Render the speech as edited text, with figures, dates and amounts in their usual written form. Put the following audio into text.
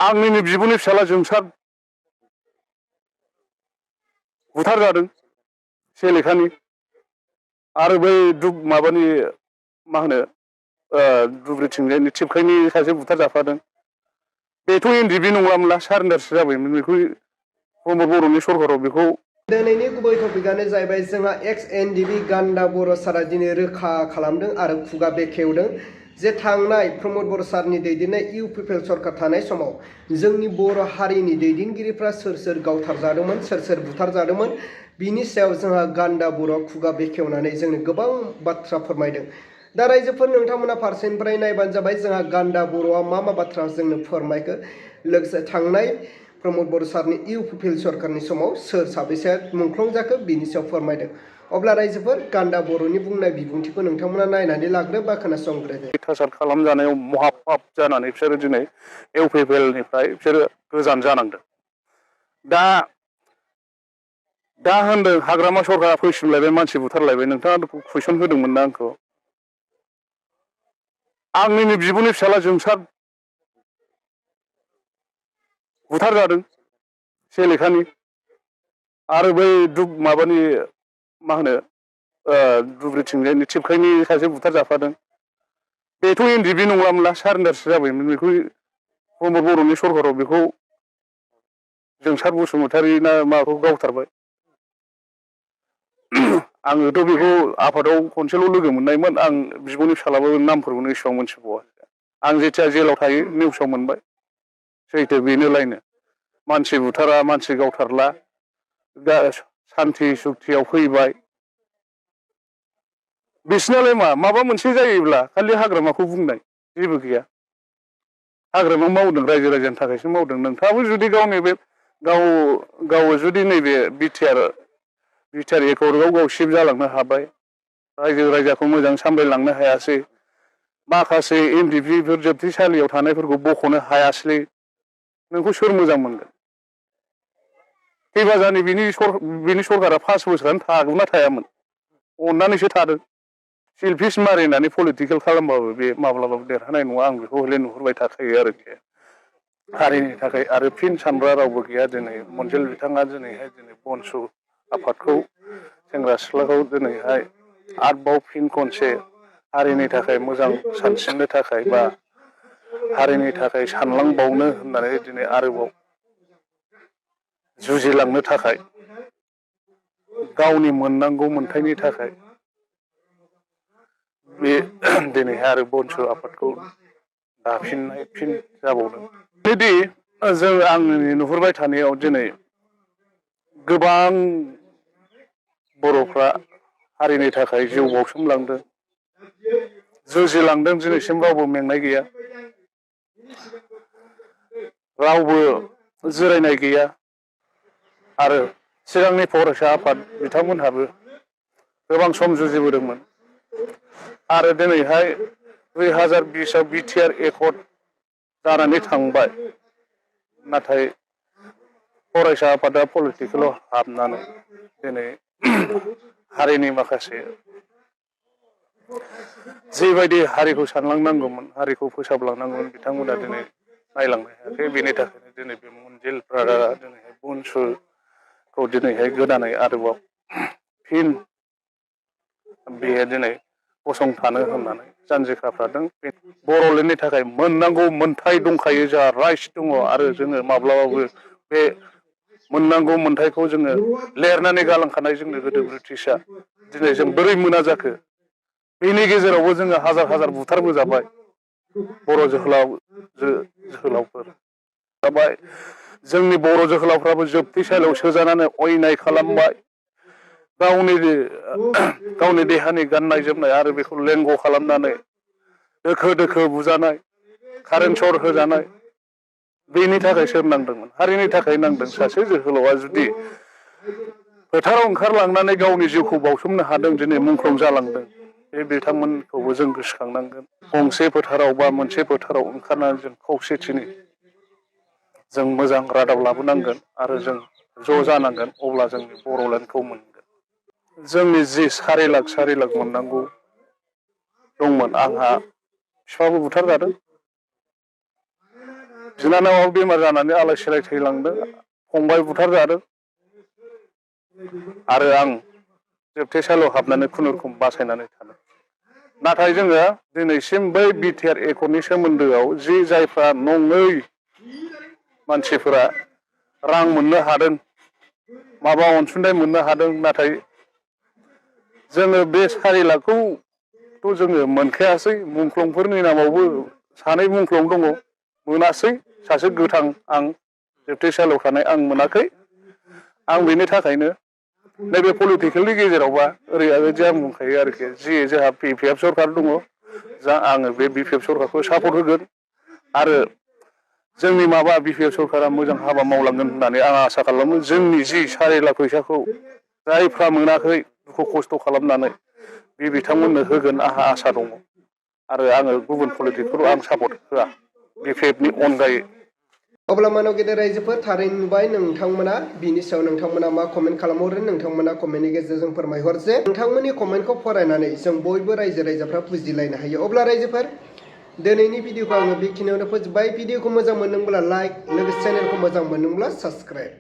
आंनिनो बिब'नि फिसाला जोंसार बुथारजादों सेलेखानि आरो बै माबानि मा होनो दुब्रिथिंजायनि टिपखायनि सासे बुथारजाफादों। बेथ' एनडिएफबि नंलामोनला सारेन्डारसो जाबायमोन। बेखौ प्रमद बर'नि सरकाराव बेखौ दिनैनि गुबै टपिकआनो जाहैबाय जोंहा एक्स एनडिएफबि गान्दा बर' सारा दिनै रोखा खालामदों आरो खुगा बेखेवदों जे थांनाय प्रमद बर' सारनि दैदेननाय इउपिपिएल सरकार थानाय समाव जोंनि बर' हारिनि दैदेनगिरिफ्रा सोर सोर गावथारजादोंमोन, सोर सोर बुथारजादोंमोन, बिनि सायाव जोंहा गान्दा बर' खुगा बेखेवनानै जोंनो गोबां बाथ्रा फोरमायदों। दा रायजोफोर नोंथांमोना फारसेनिफ्राय नायबानो जाबाय जोंहा गान्दा बर'आ मा मा बाथ्रा जोंनो फोरमायखो, लोगोसे थांनाय प्रमद बर' सारनि इउपिपिएल सरकारनि समाव सोर साबैसे मुंख्लं जाखो बिनि सायाव फोरमायदों। अब्ला रायजोफोर गान्दा बर'नि बुंनाय बिबुंथिखौ नोंथांमोना नायनानै लाग्रो बा खोनासंग्रोदो। अयथासार खालामजानायाव महापाप जानानै बिसोरो दिनै इउपिपिएलनिफ्राय बिसोरो गोजान जानांदों। दा होनदों हाग्रामा सरकारा फैफिनलायबाय, मानसि बुथारलायबाय। नोंथाङा कुइसन होदोंमोन ना आंखौ। आंनिनो बिब'नि फिसाला जोंसार बुथारजादों सेलेखानि आरो बै माबानि मा होनो दुब्रिथिंजायनि टिपखायनि सासे बुथारजाफादों। बेथ' एनडिएफबि नंलामोनला सारेन्डारसो जाबायमोन। बेखौ प्रमद बर'नि सरकाराव बेखौ जोंसार बसुमतारी ना माबाखौ गावथारबाय। आङोथ' बेखौ आफादाव खनसेल' लोगो मोननायमोन। आं बिब'नि फिसालाबो नामफोरखौनो एसेबां मोनथिबावा। आं जेथिया जेलाव थायो निउसाव मोनबाय। सैथो बेनोलायनो मानसि बुथारा, मानसि गावथारला, दा सान्थि सुक्तियाव फैबाय। बिसिनालाय माबा मोनसे जायोब्ला खालि हाग्रामाखौ बुंनाय, जेबो गैया। हाग्रामा मावदों, रायजो राजानि थाखायसो मावदों। नोंथाङाबो जुदि गावनि बे गाव जुदि नैबे बिटिआर एकर्डआव गाव सिफ जालांनो हाबाय, रायजो राजाखौ मोजां सामलायलांनो हायासै, माखासे एनडिएफबिफोर जोबथेसालियाव थानायफोरखौ बख'नो हायासै, नोंखौ सोर मोजां मोनगोन? फैबाजानि बिनि सरकारा 5 बोसोरानो थागौना थायामोन, अननानैसो थादों। सिलफिस मारिनानै पलिटिकेल खालामबाबो बे माब्लाबाबो देरहानाय नङा। आं बेखौ हले नुहुरबाय थाखायो आरोखि हारिनि थाखाय। आरो फिन सानग्रा रावबो गैया। दिनै मनजिल बिथाङा दिनैहाय बनसु आफादखौ, सेंग्रा सिख्लाखौ दिनैहाय आरोबाव फिन खनसे हारिनि थाखाय मोजां सानस्रिनो थाखाय बा हारिनि थाखाय सानलांबावनो होननानै दिनै आरोबाव जुजिलांनो थाखाय, गावनि मोननांगौ मोनथायनि थाखाय बे दिनैहाय आरो बनसु आफादखौ दाफिननाय फिन जाबावदों। जुदि आंनि नुहुरबाय थानायाव दिनै गोबां बर'फ्रा हारिनि थाखाय जिउ बाउसोमलांदों, जुजिलांदों। दिनैसिम रावबो मेंनाय गैया, रावबो जिरायनाय गैया। आरो सिगांनि फरायसा आफाद बिथांमोनहाबो गोबां सम जुजिबोदोंमोन। आरो दिनैहाय 2020आव बिटिआर एकर्ड जानानै थांबाय। नाथाय फरायसा आफादा पलिटिकेलाव हाबनानै दिनै हारिनि माखासे जिबायदि हारिखौ सानलांनांगौमोन, हारिखौ फोसाबलांनांगौमोन, बिथांमोना दिनै नायलांनो हायाखै। बेनि थाखायनो दिनै बे मनजिल ब्रादारा दिनैहाय बनसुखौ दिनैहाय गोदानै आरोबाव फिन बेयो दिनै गसंथानो होननानै जानजि खाफ्रादों। बर'लेण्डनि थाखाय मोननांगौ मोनथाय दंखायो, जोंहा राइट्स दङ। आरो जोङो माब्लाबाबो बे मोननांगौ मोनथायखौ जोङो लिरनानै गालांखानाय जोंनो गोदो ब्रिटिशआ। दिनै जों बोरै मोना जाखो? बेनि गेजेरावबो जोङो हाजार हाजार बुथारबोजाबाय। बर' जोहोलावफोर जाबाय। जोंनि बर' जोहोलावफ्राबो जोबथेसालियाव सोजानानै अयनाय खालामबाय। गावनि देहानि गाननाय जोमनाय आरो बेखौ लेंग' खालामनानै दोखो दोखो बुजानाय, कारेन्ट सट होजानाय। बेनि थाखाय सोर नांदोंमोन? हारिनि थाखाय नांदों। सासे जोहोलावा जुदि फोथाराव ओंखारलांनानै गावनि जिउखौ बाउसोमनो हादों, दिनै मुंख्लं जालांदों, बे बिथांमोनखौबो जों गोसोखांनांगोन। गंसे फोथाराव बा मोनसे फोथाराव ओंखारनानै जों खौसेथिनि जों मोजां रादाब लाबोनांगोन आरो जों ज' जानांगोन। अब्ला जोंनि बर'लेण्डखौ मोनगोन। जोंनि जि 4 लाख मोननांगौ दंमोन। आंहा बिफाबो बुथारजादों, बिनानावा बेमार जानानै आलाय सिलाय थैलांदों फंबाय बुथारजादों आरो आं जोबथेसालियाव हाबनानै खुनुरुखुम बासायनानै थादों नाथाय जोङो दिनैसिम बै बिटिआर एकर्डनि सोमोन्दोआव जि जायफ्रा नङै मानसिफोरा रां मोननो हादों माबा अनसुंथाइ मोननो हादों नाथाय जोङो बे 4 लाखखौथ' जोङो मोनखायासै मुंख्लंफोरनि नामावबो सानै मुंख्लं दङ मोनासै सासे गोथां आं जोबथेसालियाव थानाय आं मोनाखै आं बेनि थाखायनो नैबे पलिटिकेलनि गेजेरावबा ओरैबायदि आं बुंखायो आरोखि जि जोंहा बिपिएफ सरकार दङ जा आङो बे बिपिएफ सरकारखौ सापर्ट होगोन आरो जोंनि माबा बिपिएफ सरकारा मोजां हाबा मावलांगोन होननानै आं आसा खालामो जोंनि जि 4 लाख फैसाखौ जायफ्रा मोनाखै दुखु खस्थ' खालामनानै बे बिथांमोननो होगोन आंहा आसा दङ आरो आङो गुबुन पलिटिक्सखौ आं सापर्ट होआ बिपिएफनि अनगायै अब्ला मानव गेदेर रायजोफोर थारैनो नुबाय नोंथांमोना बिनि सायाव नोंथांमोना मा कमेन्ट खालामहरो नोंथांमोना कमेन्टनि गेजेरजों फोरमायहर जे नोंथांमोननि कमेन्टखौ फरायनानै जों बयबो रायजो राजाफ्रा बुजिलायनो हायो अब्ला रायजोफोर दिनैनि भिडिअखौ आङो बेखिनियावनो फोजोबबाय भिडिअखौ मोजां मोनदोंब्ला लाइक लोगोसे चेनेलखौ मोजां मोनदोंब्ला साबस्क्राइब